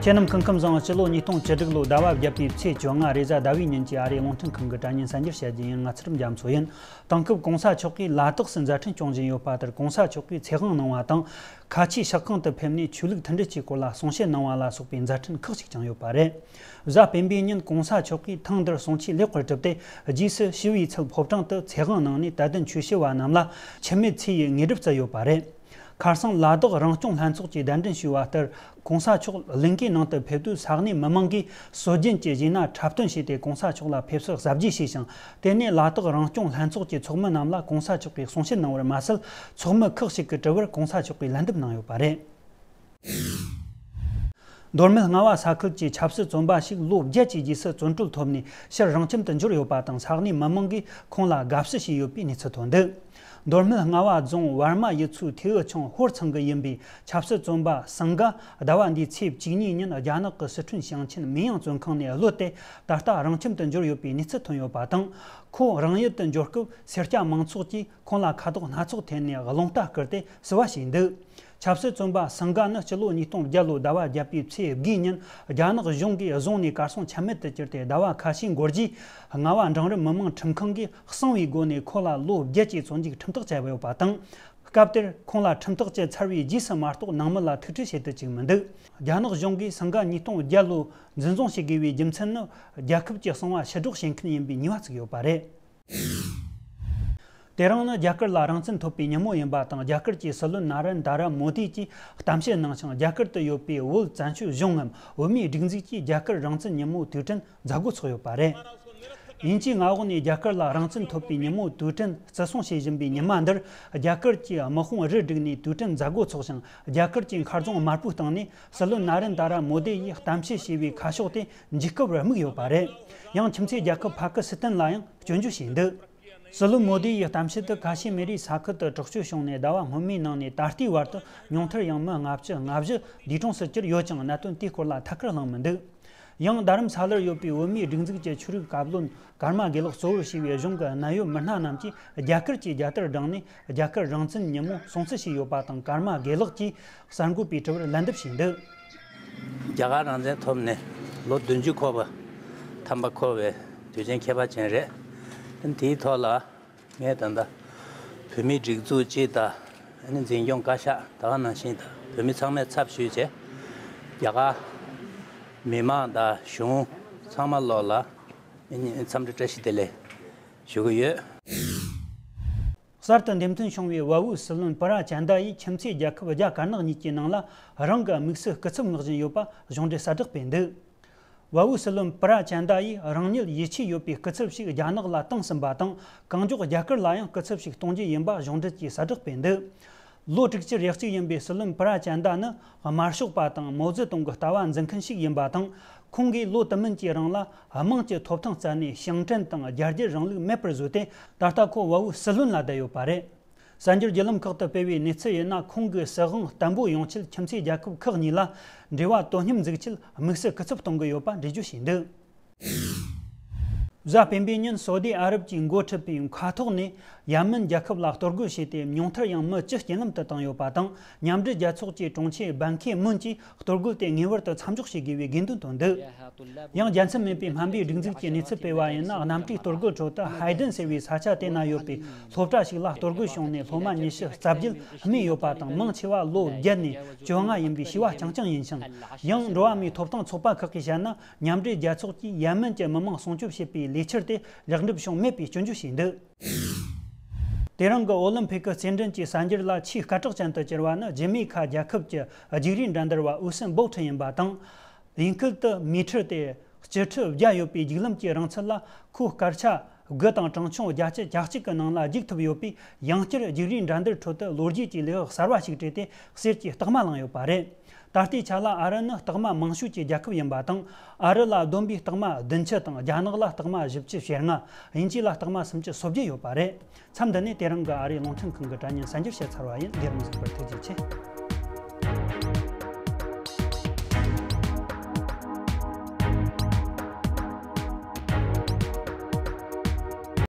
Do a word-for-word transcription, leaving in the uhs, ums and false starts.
ཁྱེད་རྣམས་སྐུ་ཁམས་བཟང་། སྤྱི་ལོ་ཉིས་སྟོང་བཅུ་དྲུག་ལོའི་ཟླ་བ་བརྒྱད་པའི་ཚེས་བཅོ་ལྔ་རེས་གཟའ་ཟླ་བའི་ཉིན་གྱི་ཨ་རིའི་རླུང་འཕྲིན་ཁང་གི་དྲ་བརྙན་གསར་འགྱུར་བཤད་རྒྱུ་ཡིན། ང་ཚེ་རིང་རྒྱ་མཚོ་ཡིན། དེང་སྐབས་༸གོང་ས་མཆོག་གིས་ལ་དྭགས་སུ་མཛད་འཕྲིན་སྐྱོང་བཞིན་ཡོད་པ་ལྟར། ༸གོང་ས་མཆོག་གིས་ཚེ་དབང་གནང་བ་དང་། ཁ་ཆེའི་ཤག་ཁང་དུ་ཕེབས་ནས་ཆོས་ལུགས་མཐུན་སྒྲིལ་གྱི་སྐོར་ལ་གསུང་བཤད་གནང་བ་ལ་སོགས་པའི་མཛད་འཕྲིན་ཁག་ཅིག་ཀྱང་ཡོད་པ་རེད། གཟའ་སྤེན་པའི་ཉིན་༸གོང་ས་མཆོག་གིས་ཐེངས་འདིར་གསུང་ཆོས་ལེགས་པར་གྲུབ་སྟེ། རྗེས་སུ་ཞི་བའི་ཚལ་ཕོ་བྲང་དུ་ཚེ་དབང་གནང་ནས། དད་ལྡན་ཆོས་ཞུ་བ་རྣམས་ལ་འཆི་མེད་ཚེ་ཡི་དངོས་གྲུབ་སྩལ་ཡོད་པ་རེད། ཁ་སང་ལ་དྭགས་རང་སྐྱོང་ལྷན་ཚོགས་ཀྱིས་གདན་འདྲེན་ཞུས་པ་ལྟར། ༸གོང་ས་མཆོག་གླིང་གའི་ནང་དུ་ཕེབས་དུས། ས་གནས་མི་མང་གིས་སྲོལ་རྒྱུན་གྱི་གཞས་སྣ་འཁྲབ་སྟོན་བྱས་ཏེ། ༸གོང་ས་མཆོག་ལ་ཕེབས་བསུ་གཟབ་རྒྱས་བྱས་ཤིང་། དེ་ནས་ལ་དྭགས་རང་སྐྱོང་ལྷན་ཚོགས་ཀྱི་ཚོགས་མི་རྣམས་ལ་༸གོང་ས་མཆོག་གིས་གསུང་བཤད་གནང་བར་མ་ཟད། ཚོགས་མི་ཁག་ཅིག་གི་དྲི་བར་༸གོང་ས་མཆོག་གིས་ལན་འདེབས་གནང་ཡོད་པ་རེད། མདོ་སྨད་རྔ་བ་ས་ཁུལ་གྱི་ཆབ་སྲིད་བཙོན་པ་ཞིག་ལོ་བརྒྱད་ཀྱི་རྗེས་སུ་བཙོན་གྲོལ་ཐོབ་ནས། ཕྱིར་རང་ཁྱིམ་དུ་འབྱོར་ཡོད་པ་དང་། ས་གནས་མི་མང་གིས་ཁོང་ལ་དགའ་བསུ་བྱས་ཡོད་པའི་གནས་ཚུལ་ཐོན་འདུག་མདོ་སྨད་རྔ་བ་རྫོང་བར་མ་ཡུལ་ཚོའི་ཐེའུ་ཆུང་ཧོར་ཚང་གི་ཡིན་པའི་ཆབ་སྲིད་བཙོན་པ་སིང་ག་ཟླ་བ་འདིའི་ཚེས་བཅུ་གཉིས་ཉིན་རྒྱ་ནག་གི་སི་ཁྲོན་ཞིང་ཆེན་མིན་ཡང་བཙོན་ཁང་ནས་གློད་དེ། ད་ལྟ་རང་ཁྱིམ་དུ་འབྱོར་ཡོད་པའི་གནས་ཚུལ་ཐོན་ཡོད་པ་དང་། ཁོང་རང་ཡུལ་དུ་འབྱོར་སྐབས་སེར་སྐྱ་མང་ཚོགས་ཀྱིས་ཁོང་ལ་ཁ་དོག་སྣ་ཚོགས་འཐེན་ནས་རླུང་རྟ་བསྐུར་ཏེ་བསུ་བ་བྱས་འདུག་ཆབ་སྲིད་བཙོན་པ་སིང་ག་ནི་སྤྱི་ལོ་ཉིས་སྟོང་བརྒྱད་ལོའི་ཟླ་བ་བརྒྱད་པའི་ཚེས་དགུའི་ཉིན། རྒྱ་ནག་གཞུང་གིས་བཟུང་ནས་གར་སོང་ཆ་མེད་དུ་གྱུར་ཏེ། ཟླ་བ་ཁ་ཤས་འགོར་རྗེས། རྔ་བ་འབྲིང་རིམ་མི་དམངས་ཁྲིམས་ཁང་གིས་གསང་བའི་སྒོ་ནས་ཁོ་ལ་ལོ་བརྒྱད་ཀྱི་བཙོན་འཇུག་ཁྲིམས་ཐག་བཅད་ཡོད་པ་དང་། སྐབས་དེར་ཁོང་ལ་ཁྲིམས་ཐག་བཅད་ཚར་བའི་རྗེས་སུ་མ་གཏོགས། ནང་མི་ལ་ཐུག་འཕྲད་བྱེད་དུ་བཅུག་མི་འདུག་རྒྱ་ནག་གཞུང་གིས་སིང་ག་ཉིས་སྟོང་བརྒྱད་ལོ་འཛིན་བཟུང་བྱེད་དགོས་པའི་རྒྱུ་མཚན་ནི། རྒྱལ་ཁབ་ཀྱི་གསང་བ་ཕྱིར་སྒྲོག་བྱེད་མཁན་ཡིན་པའི་ཉེས་པ་བཙུགས་ཡོད་པ་རེད། དེ་རིང་ནི་རྒྱ་གར་ལ་རང་བཙན་ཐོབ་པའི་ཉིན་མོ་ཡིན་པ་དང་། རྒྱ་གར་གྱི་སྲིད་བློན་ན་རན་དཱ་ར་མོ་དི་གྱིས་གཏམ་བཤད་གནང་ཞིང་། རྒྱ་གར་དུ་ཡོད་པའི་བོད་བཙན་བྱོལ་གཞུང་ངམ་བོད་མིའི་སྒྲིག་འཛུགས་ཀྱིས་རྒྱ་གར་རང་བཙན་ཉིན་མོའི་དུས་དྲན་མཛད་སྒོ་ཚོགས་ཡོད་པ་རེད། དབྱིན་ཇིའི་མངའ་འོག་ནས་རྒྱ་གར་ལ་རང་བཙན་ཐོབ་པའི་ཉིན་མོའི་དུས་དྲན་བརྩི་སྲུང་བྱེད་བཞིན་པའི་ཉི་མ་འདིར། རྒྱ་གར་གྱི་དམག་དཔུང་རུ་བསྒྲིགས་ནས་དུས་དྲན་མཛད་སྒོ་ཚོགས་ཤིང་། རྒྱ་གར་གྱི་མཁར་རྫོང་དམར་པོའི་སྟེང་ནས་སྲིད་བློན་ན་རན་དཱ་ར་མོ་དི་ཡིས་གཏམ་བཤད་བྱས་པའི་ཁ་ཕྱོགས་དེ་འཇིགས་སྐུལ་བར་དམིགས་ཡོད་པ་རེད། ཡང་ཁྱིམ་མཚེས་རྒྱལ་ཁབ་ཕ་ཀི་སི་ཐན་ལ་ཡང་སྐྱོན་བརྗོད་བྱས་འདུག་སྲིད་བློན་མོ་དི་ཡི་གཏམ་བཤད་དེ་ཀ་ཤི་མིར་རི་ས་ཁུལ་དུ་དྲག་སྤྱོད་བྱུང་ནས་ཟླ་བ་སྔོན་མའི་ནང་ནས་ད་ལྟའི་བར་དུ་ཉུང་མཐར་ཡང་མི་ལྔ་བཅུ་ང་བཞི་འདས་གྲོངས་སུ་གྱུར་ཡོད་ཀྱང་། གནད་དོན་དེའི་སྐོར་ལ་ཐད་ཀར་གླེང་མི་འདུག་ཡང་རྡ་རམ་ས་ལར་ཡོད་པའི་བོད་མིའི་སྒྲིག་འཛུགས་ཀྱི་ཆོས་རིག་བཀའ་བློན་ཀརྨ་དགེ་ལེགས་གཙོ་བོར་བྱས་པའི་གཞུང་གི་གནད་ཡོད་མི་སྣ་རྣམས་ཀྱིས་རྒྱ་གར་གྱི་རྒྱལ་དར་བསྒྲེངས་ནས་རྒྱ་གར་རང་བཙན་ཉིན་མོ་སྲུང་བརྩི་བྱས་ཡོད་པ་དང་། ཀརྨ་དགེ་ལེགས་ཀྱིས་གསར་འགོད་པའི་དྲི་བར་ལན་འདེབས་བྱས་འདུག་རྒྱ་གར་རང་བཙན་ཐོབ་ནས་ལོ་བདུན་ཅུ་འཁོར་བ། ཐམ་པ་འཁོར་བའི་དུས་ཆེན་ཁྱད་པར་ཅན་རེད། དེའི་ཐོག་ལ། ངས་ད་ལྟ་བོད་མིའི་སྒྲིག་འཛུགས་སྤྱི་དང་། ཨ་ནི་འཛིན་སྐྱོང་བཀའ་ཤག་ད་ག་ནང་བཞིན་དང་། བོད་མི་ཚང་མས་ཚབ་ཞུས་བྱས། རྒྱ་གར་མི་མང་དང་གཞུང་ཚང་མ་ལོག་ལ་འཚམས་འདྲི་བཀྲ་ཤིས་བདེ་ལེགས་ཞུ་གི་ཡོད། གསར་དུ་འདེམས་ཐོན་བྱུང་བའི་བལ་པོའི་སྲིད་བློན་པུ་ར་ཅན་དཱ་ཡིས་ཁྱིམ་མཚེས་རྒྱལ་ཁབ་རྒྱ་དཀར་ནག་གཉིས་ཀྱི་ནང་ལ་རང་གི་དམིགས་བསལ་སྐུ་ཚབ་མངགས་བཞིན་ཡོད་པ་གཞུང་འབྲེལ་གསལ་བསྒྲགས་སྤེལ་འདུག་བལ་པོའི་སྲིད་བློན་པུ་ར་ཅན་དཱ་ཡིས་རང་ཉིད་ཡིད་ཆེས་ཡོད་པའི་སྐུ་ཚབ་ཞིག་རྒྱ་ནག་ལ་བཏང་ཟིན་པ་དང་། གང་མགྱོགས་རྒྱ་གར་ལ་ཡང་སྐུ་ཚབ་ཞིག་གཏོང་རྒྱུ་ཡིན་པ་གཞུང་འབྲེལ་གྱིས་གསལ་བསྒྲགས་སྤེལ་འདུག་ལོ་དྲུག་ཅུ་རེ་གཅིག་ཡིན་པའི་སྲིད་བློན་པུ་ར་ཅན་དཱ་ནི་དམར་ཤོག་པ་དང་མའོ་ཙེ་ཏུང་གི་ལྟ་བ་འཛིན་མཁན་ཞིག་ཡིན་པ་དང་། ཁོང་གིས་ལོ་དུ་མིན་གྱི་རིང་ལ་དམངས་ཀྱི་ཐོབ་ཐང་བཙལ་ནས་ཞིང་བྲན་དང་རྒྱ་སྒྱུར་རིང་ལུགས་མེད་པར་བཟོས་ཏེ། ད་ལྟ་ཁོ་བལ་པོའི་སྲིད་བློན་ལ་བསྡད་ཡོད་པ་རེད། གསར་འགྱུར་བརྒྱུད་ལམ་ཁག་ཏུ་སྤེལ་བའི་གནས་ཚུལ་ཡིན་ན། ཁོང་གི་སྲིད་དབང་བརྟན་པོ་ཡོང་ཆེད་ཁྱིམ་མཚེས་རྒྱལ་ཁབ་ཁག་གཉིས་ལ་འབྲེལ་བ་དོ་མཉམ་འཛུགས་ཆེད་དམིགས་བསལ་སྐུ་ཚབ་གཏོང་གི་ཡོད་པ་འགྲེལ་བརྗོད་བྱས་འདུག་གཟའ་སྤེན་པའི་ཉིན་སོ་ཏི་ཨ་རབ་ཀྱི་འགོ་ཁྲིད་པས་མཁའ་ཐོག་ནས་ཡེ་མེན་རྒྱལ་ཁབ་ལ་གཏོར་རྒོལ་བྱས་ཏེ། ཉུང་མཐར་ཡང་མི་བཅུ་རྐྱེན་ལམ་དུ་བཏང་ཡོད་པ་དང་། མཉམ་འབྲེལ་རྒྱལ་ཚོགས་ཀྱི་དྲུང་ཆེ་བན་ཁེ་མུན་གྱིས་གཏོར་རྒོལ་དེ་ངེས་པར་དུ་མཚམས་འཇོག་བྱེད་དགོས་པའི་དགོས་འདུན་བཏོན་འདུག་ཡང་རྒྱལ་མཚམས་མེད་པའི་སྨན་པའི་སྒྲིག་འཛུགས་ཀྱི་གནས་ཚུལ་སྤེལ་བ་ཡིན་ན། གནམ་གྲུའི་གཏོར་རྒོལ་ཁྲོད་དུ་ཧའེ་ཌེན་ཟེར་བའི་ས་ཆ་དེ་ན་ཡོད་པའི་སློབ་གྲྭ་ཞིག་ལ་གཏོར་རྒོལ་བྱུང་ནས། སློབ་མ་ཉི་ཤུ་རྩ་བརྒྱད་རྨས་ཡོད་པ་དང་། མང་ཆེ་བ་ལོ་བརྒྱད་ནས་བཅོ་ལྔ་ཡིན་པའི་བྱིས་པ་རྐྱང་རྐྱང་ཡིན་ཞིང་། ཡང་འགྲོ་བ་མིའི་ཐོབ་ཐང་ཚོགས་པ་ཁག་གིས་བཤད་ན། མཉམ་འབྲེལ་རྒྱལ་ཚོགས་ཀྱིས་ཡེ་མེན་གྱི་མི་མང་སྲུང་སྐྱོབ་བྱེད་པའི་ལས་འཆར་དེ་ལེགས་འགྲུབ་བྱུང་མེད་པའི་སྐྱོན་བརྗོད་བྱས་འདུག་དེ་རིང་གི་ཨོ་ལིམ་ཕིག་གི་རྩེད་འགྲན་གྱི་གསར་འགྱུར་ལ་ཆེས་སྐད་གྲགས་ཅན་དུ་གྱུར་བ་ནི། ཇེ་མེ་ཁ་རྒྱལ་ཁབ་ཀྱི་རྒྱུགས་རིང་འགྲན་བསྡུར་བ་ཨུ་སེན་བོལ་ཊི་ཡིན་པ་དང་། དབྱིན་ཁུལ་དུ་མི་ཊར་དེ་སྤྱི་ཁྲི་བརྒྱ་ཡོད་པའི་རྒྱུག་ལམ་གྱི་རིང་ཚད་ལ། ཁོའི་སྐར་ཆ་དགུ་དང་གྲངས་ཆུང་བརྒྱད་ཅུ་གྱ་གཅིག་གི་ནང་ལ་རྒྱུག་ཐུབ་ཡོད་པས། ཡང་བསྐྱར་རྒྱུགས་རིང་འགྲན་བསྡུར་ཁྲོད་དུ་ལོ་རྒྱུས་ཀྱི་ལེའུ་གསར་བ་ཞིག་བྲིས་ཏེ། གསེར་གྱི་རྟགས་མ་བླངས་ཡོད་པ་རེད། ད་ལྟའི་ཆ་ལ་ཨ་རི་ནི་རྟགས་མ་མང་ཤོས་ཀྱི་རྒྱལ་ཁབ་ཡིན་པ་དང་། ཨ་རི་ལ་བསྡོམས་པས་རྟགས་མ་བདུན་ཅུ་དང་། རྒྱ་ནག་ལ་རྟགས་མ་བཞི་བཅུ་ཞེ་ལྔ། དབྱིན་ཇི་ལ་རྟགས་མ་སུམ་ཅུ་སོ་བརྒྱད་ཡོད་པ་རེད། མཚམས་འདི་ནས་དེ་རིང་གི་ཨ་རིའི་རླུང་འཕྲིན་ཁང་གི་དྲ་བརྙན་གསར་འགྱུར་བཤད་ཚར་བ་ཡིན། རྒྱབ་ནས་གཟིགས་པར་ཐུགས་རྗེ་ཆེ།